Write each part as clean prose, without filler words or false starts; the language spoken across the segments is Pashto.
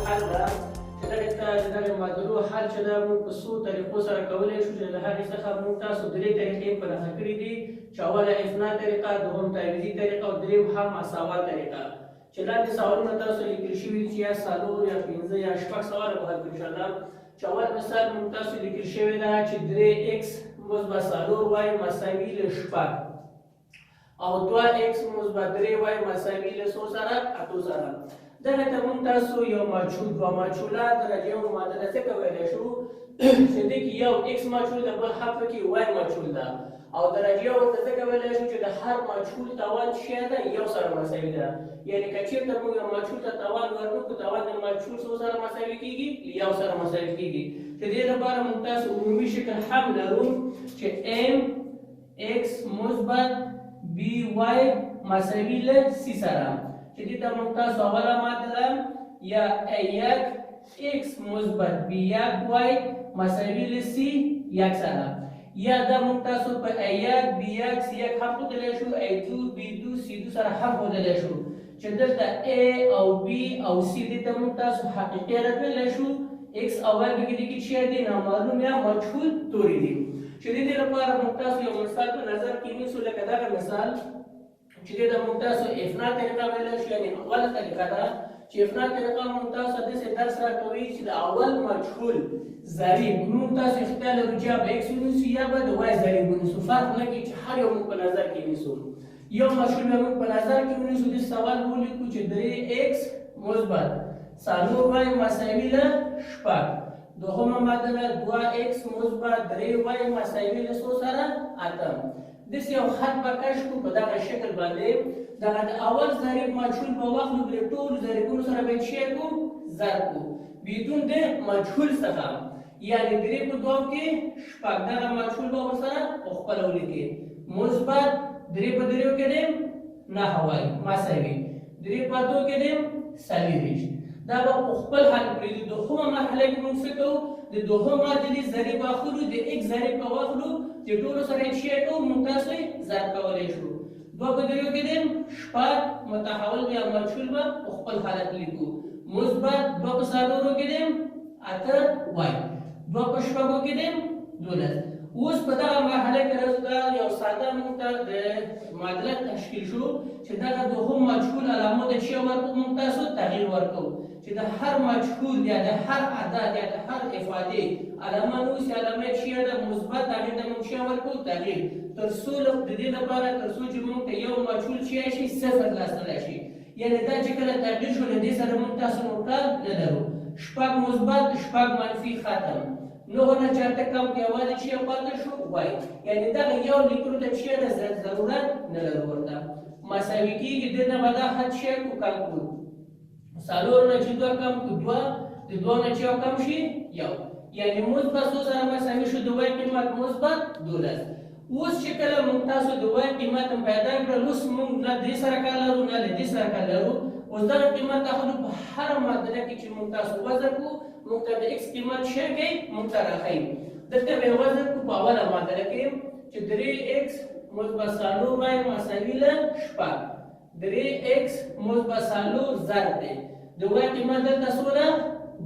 حل ده چې دغې ته د دغې معادلو حل چې ده موږ په څو طریقو سره کولی شو، چې له هغې څخه موږ تاسو درې طریقې په نښه کړې دي، چې اوله افنا طریقه، دوهم تعویضي طریقه او دریم هم مساوات طریقه. چې لاندې سوالونه تاسو لیکل شوي دي چې یا څلور یا پنځه یا شپږ سواله به حل کړو انشاءالله. چې اول مثال موږ تاسو لیکل شوی ده چې درې ایکس مثبت څلور وای مساوي له شپږ او دوه ایکس مثبت درې وای مساوي له څو سره؟ اتو سره. دغه ته موږ تاسو یو مجهول دوه مجهوله درجه یو معادله ځکه ویلی شو چې دې کې یو ایکس مجهول ده، بل هم پکې وای مجهول ده، او درجه یو ورته ځکه ویلی شو چې د هر مجهول توان شی ده یو سره مساوي ده. یعنې که چېرته موږ یو مجهول ته توان ورنکړو، توان د مجهول څو سره مساوي کېږي؟ یو سره مساوي کېږي. چې دې لپاره موږ تاسو عمومي شکل هم لرو چې ام ایکس مثبت بی وای مساوي له سی سره، چې دې ته موږ تاسو اوله معادله یا ای یک ایکس مثبت بی یک وای مساوي له سی یک سره، یا دا موږ تاسو په ای یک بی یک سی یک هم ښودلی شو، ای دو بی دو سی دو سره هم ښودلی شو. چې دلته ای او بی او سی دې ته موږ تاسو حقیقي عدد ویلی شو، ایکس او وای پکې دي کې چی دي نامعلوم یا مجهول توري دي. چې د دې لپاره موږ تاسو یو مثال په نظر کې نیسو، لکه دغه مثال چې دې ته موږ تاسو افنا طریقه ویلی شو، یعنې اوله طریقه ده چې افنا طریقه موږ تاسو داسې درس راکوي چې د اول مجهول ضریب موږ تاسو اختیار لرو چې یا به ایکس ونیسو یا به د وای ضریب ونیسو، فرق نه کوي چې هر یو موږ په نظر کې نیسو. یو مجهول به موږ په نظر کې ونیسو، دې سوال ولیکو چې درې ایکس مثبت څلور وای مساوي له شپږ، دوهمه معادله دوه ایکس مثبت درې وای مساوي له څو سره؟ اته. داسې یو خط به کش کړو په دغه شکل باندې، دغه د اول ضریب مجهول به واخلو، بلې ټولو ضریبونو سره به یې څه کړو؟ ضرب کړو بدون د مجهول څخه، یعنې درې په دوو کې شپږ، دغه مجهول به ورسره په خپله ولیکې، مثبت درې په دریو کې دی نهه وای مساوي درې په اتو کې دی څلوېښت. دا به په خپل حال پرېږدو. دوهمه مرحله کې موږ څه کوو؟ د دوهم معادلې ضریب اخلو، د ایکس ضریب به واخلو چې ټولو سره یې څه کوو؟ موږ تاسو یې ضرب کولی شو. دوه په دریو کې دی شپږ، متحول یا مجهول به په خپل حالت لیکو، مثبت دوه په څلورو کې دی اته وای، دوه په شپږو کې دی دولس. اوس په دغه مرحله کې راځو، دا یو ساده موږ ته د معادله تشکیل شو چې دغه دوهم مجهول علامو ته چې ورکړو موږ تاسو تغییر ورکوو، چې د هر مجهول یا د هر عدد یا د هر افادې علامه نوسي، علامه یې چې ده مثبت، هغې ته موږ چې ورکوو تغییر، تر څو د دې لپاره تر څو چې موږ ته یو مجهول چې شي صفر لاسته راشي. یعنې دا چې کله تغییر شو له دې سره موږ تاسو نور کار نه لرو. شپږ مثبت شپږ منفي ختم، نهه نه چې اته کم کړو یوازې چې یو پاتې شو وای، یعنې دغه یو لیکلو ته چې ده ضرورت نه لرو ورته. مساوي کېږي دې نه به دا حد شی کړو کم کړو، څلور نه چې دوه کم کړو دوه، د دوه نه چې یو کم شي یو، یعنې مثبت څو سره مساوي شو؟ د وای قیمت مثبت دولس. اوس چې کله موږ تاسو د وای قیمت هم پیدا کړل، اوس موږ نه دې سره کار لرو نه له دې سره کار لرو. اوس دغه قیمت اخلو په هره معادله کې چې موږ تاسو وضع کړو، موږ ته د ایکس قیمت څه کوي؟ موږ ته راښیي. دلته به یې وضع کړو په اوله معادله کې چې درې ایکس مثبت څلور وای مساوي له شپږ، درې ایکس مثبت څلور ضرب دی، د وای قیمت دلته څو ده؟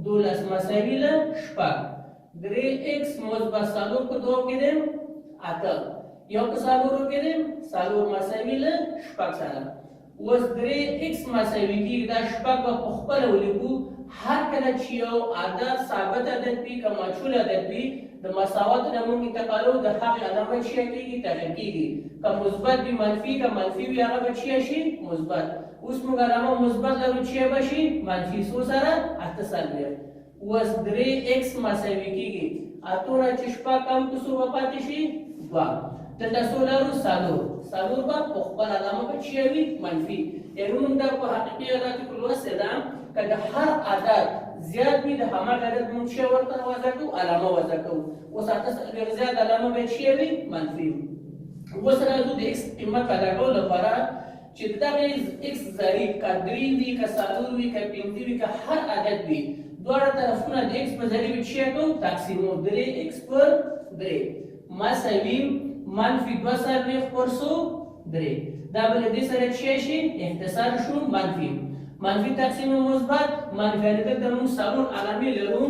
دولس مساوي له شپږ، درې ایکس مثبت څلور په دوو کې دی اته، یو په څلورو کې دی څلور مساوي له شپږ سره. اوس درې ایکس مساوي کېږي، دا شپږ به په خپله ولیکو. هر کله چې یو عدد ثابت عدد وي که مجهول عدد وي، د مساوات نه موږ انتقالو، د هغې علامه چې کېږي تغییر کېږي، که مثبت وي منفي، که منفي وي هغه به چې شي مثبت. اوس موږ علامه مثبت لرو چې به شي منفي، څو سره؟ اته څلوېښت. اوس درې ایکس مساوي کېږي، اتو نه چې شپږ کم کړو څو به پاتې شي؟ دوه. دلته څو لرو؟ څلور، څلور به په خپل علامه به چې وي منفي. یعنې موږ دا په حقیقي عدد کې لوستې ده که د هر عدد زیات وي د هماغه عدد موږ چې ورته وضع کوو علامه وضع کوو. اوس اته څلوېښت زیات علامه به چې وي منفي. اوس راځو د ایکس قیمت پیدا کولو لپاره چې دغه ایکس ضریب که درې وي که څلور وي که پنځه وي که هر عدد وي، دواړه طرفونه د ایکس په ضریب چې کوو تقسیمو، درې ایکس پر درې مساوي منفي دوه څلوېښت پر څو؟ درې. دا به له دې سره چې شي اختصار شو منفي منفي تقسیم مثبت منفي، یعنې دلته موږ څلور علامې لرو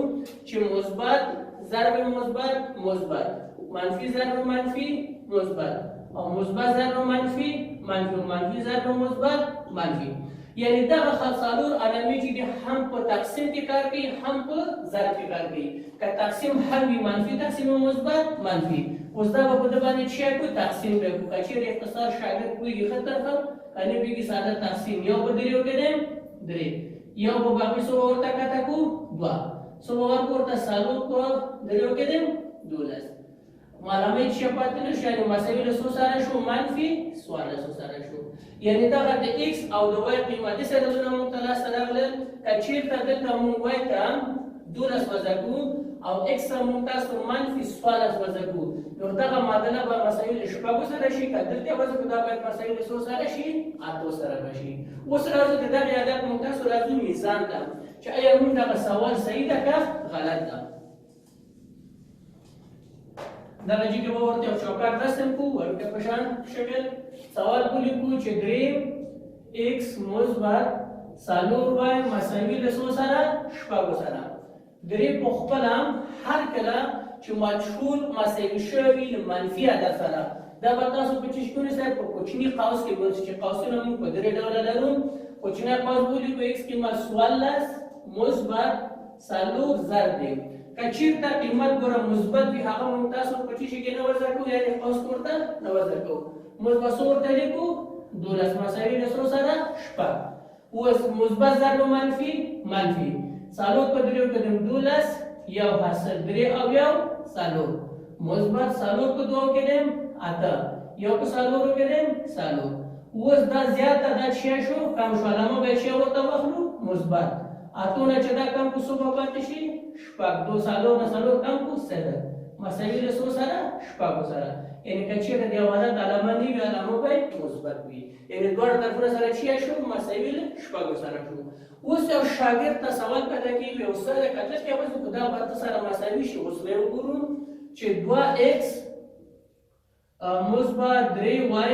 چې مثبت ضرب مثبت مثبت، منفي ضرب منفي مثبت، او مثبت ضرب منفي منفي، او منفي ضرب مثبت منفي. یعنی دغه څلور علامې چې دي هم په تقسیم کې کار کوي هم په ضرب کې کار کوي. که تقسیم هم وي منفي تقسیم مثبت منفي. اوس دا به په ده باندې چی کو تقسیم به کو. که چېرې اختصار شاګرد پوهېږي ښه تر ښه، که نه پوهېږي ساده تقسیم، یو په دریو کې دی درې، یو په باقي څو به ورته کته کو دوه، څو به ورکو ورته څلور په دریو کې دی 12. علامه یې چې پاتې نه شو، یعنې مساوي له څو سره شو؟ منفي 14 سره شو. یعنې دغه د ایکس او د وای قیمت داسې عددونه موږ ته لاسته راغلل. که چېرته دلته موږ وای ته 12 وضع کړو او ایکس ته موږ تاسو منفي 14 وضع کړو، نو دغه معادله به مساوي له شپږو سره شي. که دلته وضع کړو دا باید مساوي له څو سره شي؟ اتو سره به شي. اوس راځو د دغې عدد موږ تاسو راځو میزان ته چې آیا موږ دغه سوال صحیح ده که غلط ده. دغه جګه به ورته یو چوکاټ رسم کړو، وړوکی په شان شکل سوال ولیکو چې درې ایکس مثبت څلور وای مساوي له څو سره؟ شپږو سره. درې په خپله هر کله چې مجهول مساوي شوی وي له منفي عدد سره، دا به تاسو په څه شي کې ونیسئ؟ په کوچني قوس کې ونیسئ چې قوسونه موږ په درې ډوله لرو. کوچنی قوس به ولیکو ایکس قیمت 14 مثبت څلور ضرب دی. که چېرته قیمت ګوره مثبت وي هغه موږ تاسو په څه شي کې نه وضع کوو، یعنې قوس کې ورته نه وضع کوو. مثبت څو ورته لیکو؟ 12 مساوي له څو سره؟ شپږ. اوس مثبت ضرب منفي منفي، څلور په دریو کې دم 12، یو حاصل درې او یو څلور، مثبت څلور په دوو کې دم اته، یو په څلورو کې دم څلور. اوس دا زیاته دا چی شو کم شو، علامه به چی ورته واخلو؟ مثبت. اتو نه چې دا کم کو څو به پاتې شي؟ شپږ. دو څلور نه څلور کم کو صفر، مساوي له څو سره؟ شپږو سره. یعنې که چېرته د یو عدد علامه نه وي علامه به یې مثبت وي، یعنې دواړه طرفونه سره چی شو؟ مساوي له شپږو سره شو. اوس یو شاګرد ته سوال پیدا کېږي، یو سره که دلته یوازې خو دا به سره مساوي شي. اوس به یې وګورو چې دوه ایکس مثبت درې وای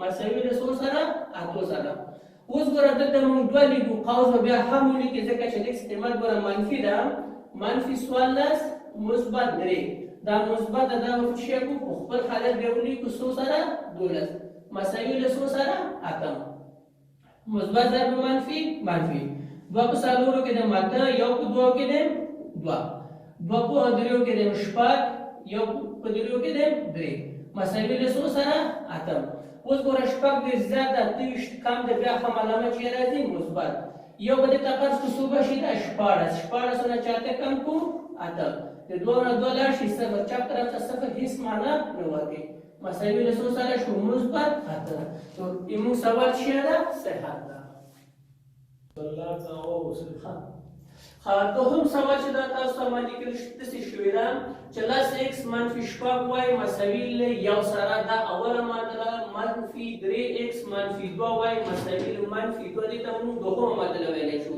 مساوي له څو سره؟ اتو سره. اوس ګوره دلته موږ دوه لیکو، قوس به بیا هم ولیکي ځکه چې د ایکس قیمت ګوره منفي ده، منفي 14 مثبت درې، دا مثبت ده، دا به په څه کړو؟ په خپل حالت بیا ولیکو څو سره؟ 12 مساوي له څو سره؟ اتم. مثبت ضرب منفي منفي، دوه په څلورو کې دم اته، یو په دوو کې دم دوه، دوه په دریو کې دم شپږ، یو په دریو کې دم درې، مساوي له څو سره؟ اتم. اوس ګوره شپږ دېرش زیات ده، 28 کم ده، بیا هم علامه چې راځي مثبت. یو به دې ته قرض کړو څو به شي؟ دا 16، 16 نه چې اته کم کړو اته، د دوه نه دوه لاړ شي صفر، چپ طرف ته صفر هېڅ معنا نه ورکوي، مساوي له څو سره شو؟ مثبت اته. نو زموږ سوال څه ده؟ صحت ده. ښه، دوهم سوال چې دا تاسو ته ما لیکل داسې شوې ده چې لس ایکس منفي شپږ وای مساوي له یو سره، دا اوله معادله، منفي درې ایکس منفي دوه وای مساوي له منفي دوه، دې ته موږ دوهمه معادله ویلی شو.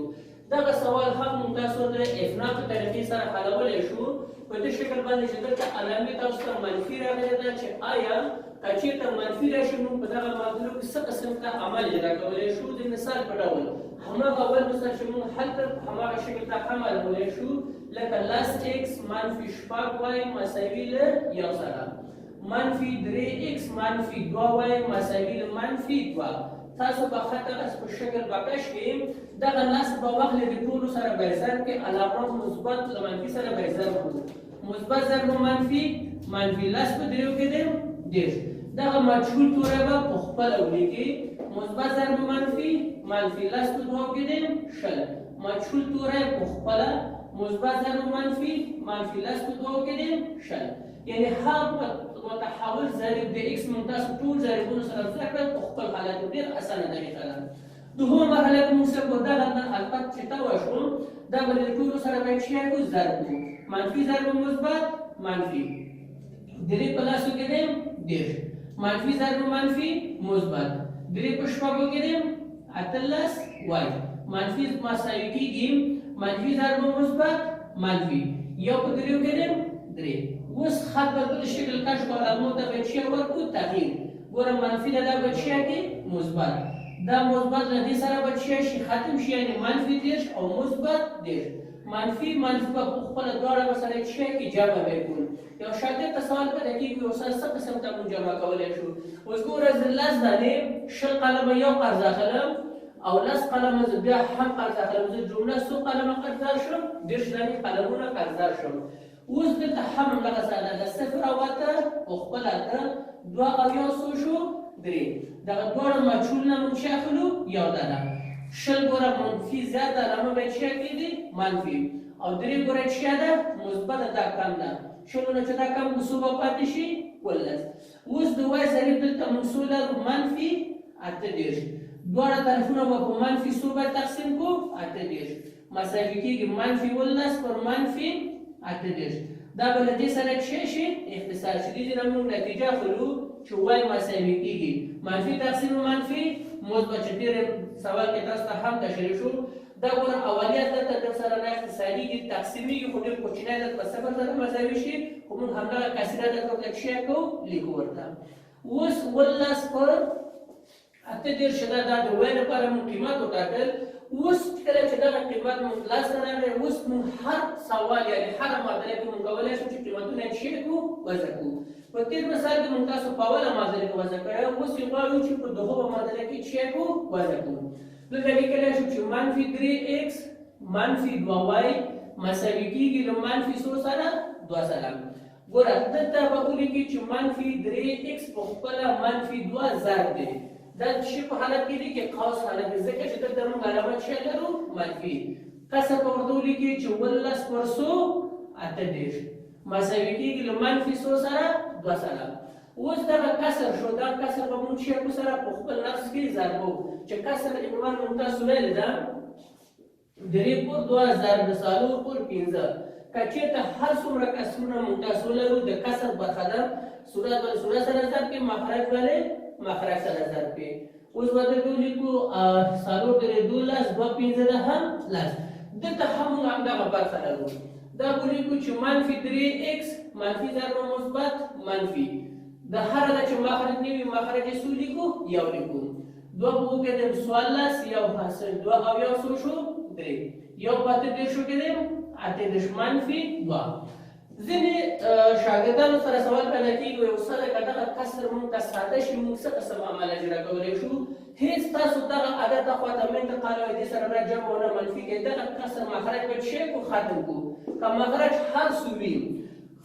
دغه سوال هم موږ تاسو د افنا په طریقې سره حلولی شو په دې شکل باندې چې دلته علامې تاسو ته منفي راغلې ده چې آیا که چېرته منفي راشي موږ په دغه معادلو کې څه قسم ته عمل اجرا کولی شو. د مثال په ډول هماغه اول مثال چې موږ حل کړ په هماغه شکل ته هم حلولی شو، لکه لس ایکس منفي شپږ وای مساوي له یو سره، منفي درې ایکس منفي دوه وای مساوي له منفي دوه. تاسو به ښه دغه په شکل به کش کړئ، دغه لس به واخلئ د ټولو سره به یې ضرب کړئ، علامه مثبت له منفي سره به یې ضرب کړو، مثبت ضرب منفي منفي، لس په دریو کې دی دېرش، دغه مجهول توری به په خپله ولیکئ، مثبت ضرب منفي منفي، لس په دوو کې دی 20، مجهول توری په خپله، مثبت ضرب منفي منفي، لس په دوو کې دی 20. یعنې هر متحول ضریب د ایکس موږ تاسو ټول ضریبونو سره زده کړل په خپل حالت، ډېر اسانه طریقه ده. دوهمه مرحله کې موږ څه کړو؟ دغه نه الفت چې ته وشو دا به د ټولو سره باید چی کړو؟ ضرب کړو، منفي ضرب مثبت منفي، درې په لسو کې دی 30، منفي ضرب منفي مثبت، درې په شپږو کې دی 18 وای، منفي مساوي کېږي منفي ضرب مثبت منفي، یو په دریو کې دی درې. اوس خط به بل شکل کش کړو، علامو ته به چی ورکړو؟ تغییر. ګوره منفي ده، دا به چی کړي؟ مثبت. دا مثبت له دې سره به څه شي ختم شي، یعنې منفي 30 او مثبت 30. منفي منفي به په خپله دواړه به سره څه کې جمع به کول. یو شاګرد ته سوال پیدا کېږي استاد څه قسم ته موږ جمع کولی شو؟ اوس ګوره زه 10 دانې 20 قلمه یو قرض اخلم او 10 قلمه زه بیا هم قرض اخلم، زه جمله څو قلمه قرضدار شم؟ 30 دانې قلمونه قرضدار شم. اوس دلته هم همدغه ساده ده، 0 او 8 په خپله 8، 2 او 1 څو شو؟ 3. دغه دواړه مجهول نه موږ څه اخلو؟ یو دانه. 20 ګوره منفي زیاته علامه به څه کېږي؟ منفي. او 3 ګوره څه ده؟ مثبته، دا کم ده. 20 نه چې دا کم کړو څو به پاتې شي؟ 19. اوس د وای ضریب دلته موږ څو لرو؟ منفي 38. دواړه طرفونه به په منفي څو باید تقسیم کړو؟ 38. مساوي کېږي منفي 19 پر منفي 38. دا به له دې سره څه شي؟ اختصار شي. دې نه موږ نتیجه اخلو چې وای مساوي کېږي منفي تقسیم منفي مثبت، چې تېر سوال کې تاسو ته هم تشریح شو. دا ګوره اولیه دلته در سره نه اختصارېږي، تقسیمېږي، خو ډېر کوچنی عدد په صفر سره مساوي شي، خو موږ همدغه کثیر عدد ورته څه کوو؟ لیکو ورته. اوس 19 پر 38 ده، دا د وای لپاره موږ قیمت وټاکل. اوس کله چې دغه قیمت موږ لاسته راغی، اوس موږ هر سوال یعنې هره معادله کې موږ کولی شو چې قیمتونه یې څه کړو؟ وضع کړو. په تېر مثال کې موږ تاسو په اوله معادله کې وضع کړی، اوس یې غواړو چې په دوهمه معادله کې څه کړو؟ وضع کړو. دلته لیکلی شو چې منفي 3 ایکس منفي 2 وای مساوي کېږي له منفي څو سره؟ 2 سره. ګوره دلته به ولیکي چې منفي 3 ایکس په خپله منفي 2 ضرب دی. دا چې په حالت کې دی کې قوس حالت دی، ځکه چې دلته موږ علامه څه لرو؟ منفي. کسر به ورته ولیکي چې 19 پر څو؟ 38 مساوي کېږي له منفي څو سره؟ 2 سره. اوس دغه کسر شو، دا کسر به موږ څه کړو سره په خپل نفس کې ضربو، چې کسر عنوان موږ تاسو ویلې ده 3 پر 2 ضرب 4 پر 5. که چېرته هر څومره کسرونه موږ تاسو ولرو د کسر برخه ده، صورت باندې صورت سره ضرب کړي، مخرج باندې مخرج سره ضرب کړي. اوس به دلته ولیکو 4 3 12، 2 5 ده هم 10. دلته هم موږ همدغه برخه لرو. دا به ولیکو چې منفي 3 ایکس منفي ضرب مثبت منفي، د هر عدد چې مخرج نه وي مخرج یې څو لیکو؟ یو لیکو. 2 په اوو کې دی 14، یو حاصل 2 او 1 څو شو؟ 3. یو په 38 کې دی 38 منفي 2. ځینې شاګردانو سره سوال پیدا کېږي، وایي استاده که دغه کسر موږ ته ساده شي موږ څه قسم عمل اجرا کولی شو؟ هېڅ تاسو دغه عدد اخوا ته مه انتقالوئ، دې سره نه جمع او نه منفي کوي. دغه کسر مخرج به څه کړو؟ ختم کړو. که مخرج هر څه وي،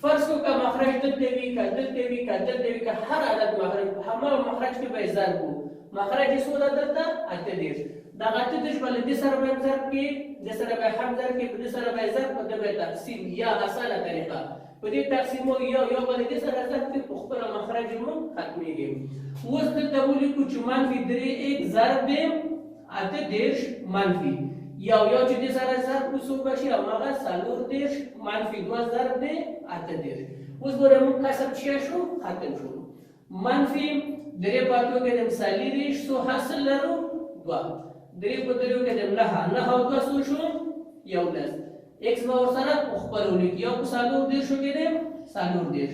فرض کړو که مخرج دلته وي، که دلته وي، که دلته وي، که هر عدد مخرج په هماغه مخرج کې به یې ضرب کړو. مخرج یې څو ده دلته؟ 38. دغه 38 به له دې سره به هم ضرب کړي، دې سره به هم ضرب کړي، په دې سره به یې ضرب، په دې به یې تقسیم، یا اسانه طریقه په دې تقسیمو یو یو به له دې سره ضرب کړي، په خپله مخرج مو ختمېږي. اوس دلته ولیکو چې منفي 3 ایکس ضرب دی 38 منفي یو یو چې دې سره ضرب کړو څو به شي؟ هماغه 34 منفي 2 ضرب دی 38. اوس ګوره موږ کسر څه شو؟ ختم شو. منفي 3 په اتو کې دی 40، څو حاصل لرو؟ 2. 3 په 3 کې دی 9، 9 او 2 څو شو؟ 11. ایکس به ورسره په خپل ولیکو، یو په 34 کې دی 34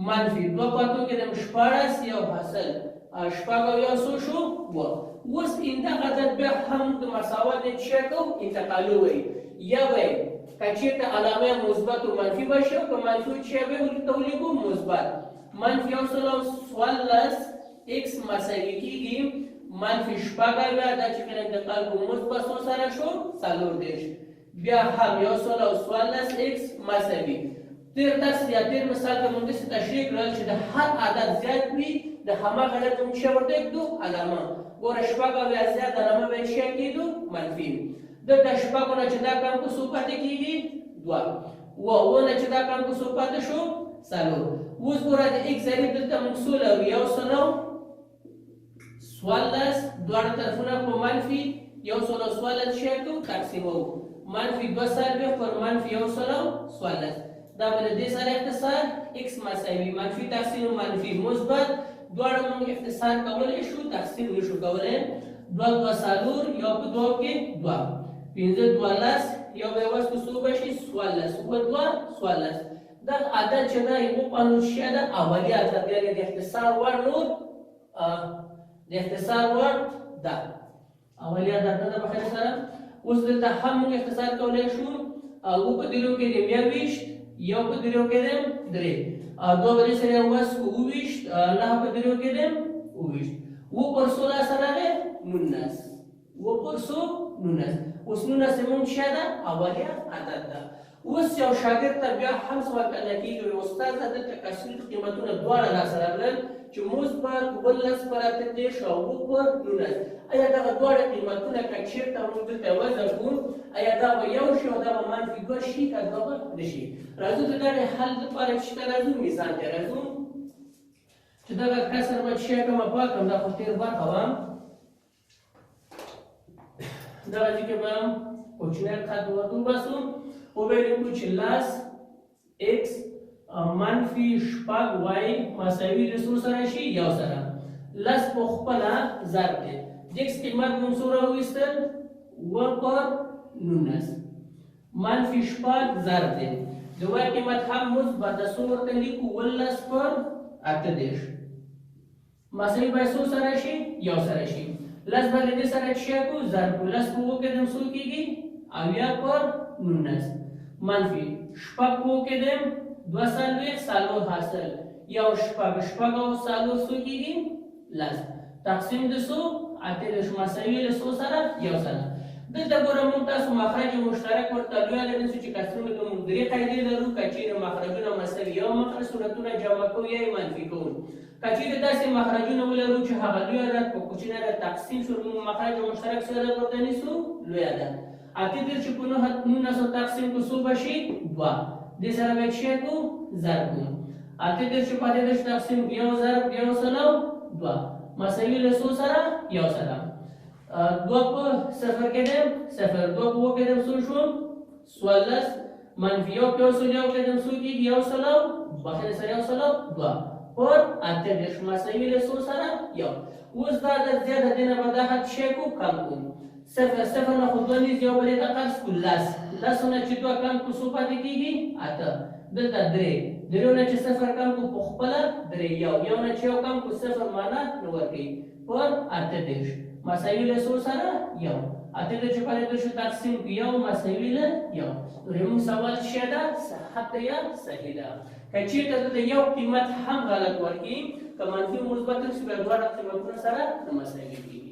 منفي 2 په اتو کې دی 16، یو حاصل 6 او 1 څو شو؟ 2. اوس اینده عدد بیا هم د مساوات نه څه کوو؟ انتقالوي. یا به که چېرته علامه مثبت او منفي به شي، او که منفي څه به ورته ولیکو؟ مثبت. منفي 114 ایکس مساوي کېږي منفي 76، دا چې کله انتقال کوو مثبت څو سره شو؟ 34. بیا هم 114 ایکس مساوي. تېر درس یا تېر مثال ته موږ داسې تشریح کړل چې د هر عدد زیات وي د هماغه عدد موږ څه ورته ږدو؟ علامه. ګوره 76 زیات علامه به یې څه کېدو؟ منفي. دلته 6 نه چې دا کم کړو څو پاتې کېږي؟ 2. اووه نه چې دا کم کړو څو پاتې شو؟ 4. اوس ګوره د ایکس ضریب دلته موږ څو لرو؟ 114، دواړه طرفونه په منفي 114 څه کوو؟ تقسیموو. منفي 2 40 پر منفي 114. دا به له دې سره اختصار ایکس مساوي منفي تقسیم منفي مثبت، دواړه موږ اختصار کولی شو، تقسیم نشو کولی. 2 2 4، یو په 2 کې 2، 5 2 10، یو به یې وستو څو به شي؟ 14، 7 2 14. دغه عدد چې ده 51 شی ده، اولي عدد، یعنې د اختصار وړ نور د اختصار وړ ده. اولی عدد نه ده په خیر سره. اوس دلته هم موږ اختصار کولی شو. اووه په دریو کې دی 21، یو په دریو کې دی 3، دوه په دې سره وس کو 27، 9 په دریو کې دی 27. اووه پر څو لاسه راغی؟ 19. اووه پر څو؟ 19. اوس 19 موږ څه ده؟ اولیه عدد ده. اوس یو شاګرد ته بیا هم سوال پیدا کېږي، استاد دلته کسري قیمتونه دواړه لاسه راغلل چې مثبت 17 پر 38 او 7 پر 19. ایا دغه دواړه قیمتونه که چېرته موږ دلته وضع کړو، ایا دا به یو شي او دا به منفي 2 شي که دوه به نه شي؟ راځو د دغې حل لپاره چې ته راځو میزان ته راځو چې دغه کسر به چې کومه پاک کړم، دا خو تېر برخه وه. دغه ځای کې به کوچنی قد ورته وباسو، وبه لیکو چې لس ایکس منفي 6 وای مساوي له څو سره شي؟ یو سره. لس په خپله ضرب دی. د ایکس قیمت موږ څو راوویستل؟ 7 پر 19 منفي 6 ضرب دی. د وای قیمت هم مثبت ده، څو ورته لیکو؟ 17 پر 38 مساوي باید څو سره شي؟ یو سره شي. لس به له دې سره څه کړو؟ ضرب کړو. لس په اووه کې دم څو کېږي؟ 70 پر 19 منفي 6 په اووه کې دم 42 څلور حاصل یو شپږ، شپږ او څلور څو کېږي؟ لس تقسیم د څو؟ 38 مساوي له څو سره؟ یو سره. دلته ګوره موږ تاسو مخرج مشترک ورته لوی عدد نیسو چې کسرونو کې موږ درې قاعدې لرو. که چېرې مخرجونه مساوي یو مخرج صورتونه جمع کوو یا یې منفي کوو. که چېرې داسې مخرجونه ولرو چې هغه لوی عدد په کوچني عدد تقسیم شو، موږ مخرج مشترک څه عدد ورته نیسو؟ لوی عدد. 38 چې په 19 تقسیم کړو څو به شي؟ 2. دې سره به یې څه کړو؟ ضرب کړو. 38 چې په 38 تقسیم کړو یو ضرب 102 مساوي له څو سره؟ یو سره. 2 په 0 کې دی 0، 2 په 7 کې دی څو شو؟ 14 منفي یو په 101 کې دی څو کېږي؟ 102 بخیر سره 102 پر 38 مساوي له څو سره؟ یو. اوس دا عدد زیاته دې نه به دا حد څه کړو؟ کم کړو. 0 0 نه خو دوه نیز یو بلې ته قرض کړو لس، لسو نه چې دوه کم کړو څو پاتې کېږي؟ 8. دلته درې، دریو نه چې 0 کم کړو په خپله درې، یو، یو نه چې یو کم کړو 0 معنا نه ورکوي پر 38 مساوي له څو سره؟ یو. 38 چې په 38 تقسیم کړو یو مساوي له یو. درېیم سوال څه ده؟ صحت ده یا صحیح ده؟ که چېرته دلته یو قیمت هم غلط ورکړي، که منفي مثبت شي بیا دواړه قیمتونه سره نه مساوي کېږي.